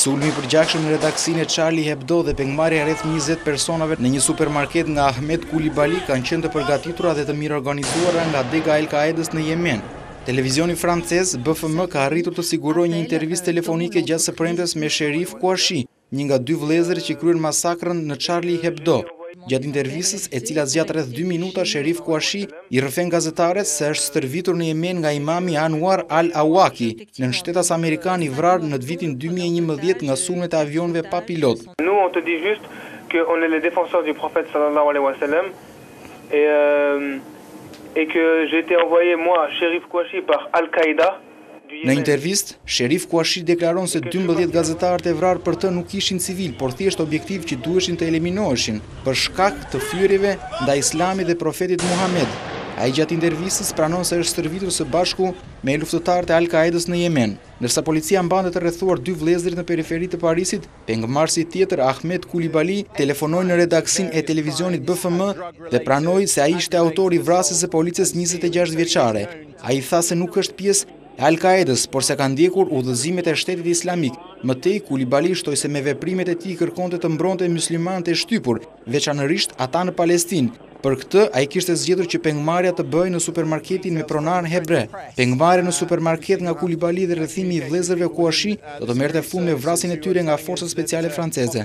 Sulmi i përgjakshëm në redaksinë e Charlie Hebdo dhe pengmarrja e rreth 20 personave në një supermarket nga Ahmed Coulibaly kanë qenë të përgatitura dhe të mirëorganizuara nga dega e Al-Qaedës në Jemen. Televizioni francez BFM ka arritur të sigurojë një intervistë telefonike gjatë së premtes me Sherif Kouachi, një nga dy vëllezërit që kryen masakrën në Charlie Hebdo. Gjatë intervistës, e cila zgjat rreth 2 minuta, Sherif Kouachi i rrëfen gazetares se është stërvitur në Jemen nga imami Anwar al-Awlaki, nënshtetas amerikan i vrarë në vitin 2011 nga sulmet e avionëve pa pilot. Nous, on te dit juste qu'on est les défenseurs du prophète صلى الله عليه وسلم et que j'ai été envoyé, moi, Sherif Kouachi, par Al-Qaïda. Në intervistë, Sherif Kouachi deklaron se 12 gazetarët e vrarë për të nuk ishin civil, por thjesht objektiv që duheshin të eliminoheshin për shkak të fyerjeve ndaj Islamit dhe profetit Muhammed. Ai gjatë intervistës pranon se është stërvitur së bashku me luftëtarët e Al-Qaedës në Jemen. Ndërsa policia mbante të rrethuar dy vëllezërit në periferi të Parisit, pengmarrësi tjetër Ahmed Coulibaly telefonoi në redaksinë e televizionit BFM dhe pranoi se ai ishte autori i vrasjes së polices 26 vjeçare. Ai tha se nuk është pjesë e Al-Qaedës, por se ka ndjekur udhëzimet e Shtetit Islamik. Më tej, Coulibaly shtoi se me veprimet e tij kërkonte të mbronte muslimanët e shtypur, veçanërisht ata në Palestinë. Për këtë, ai kishte zgjedhur që pengmarrja të bëhej në supermarketin me pronar hebre. Pengmarrja në supermarket nga Coulibaly dhe rrethimi i vëllezërve Kouachi do të merrte fund me vrasjen e tyre nga forcat speciale franceze.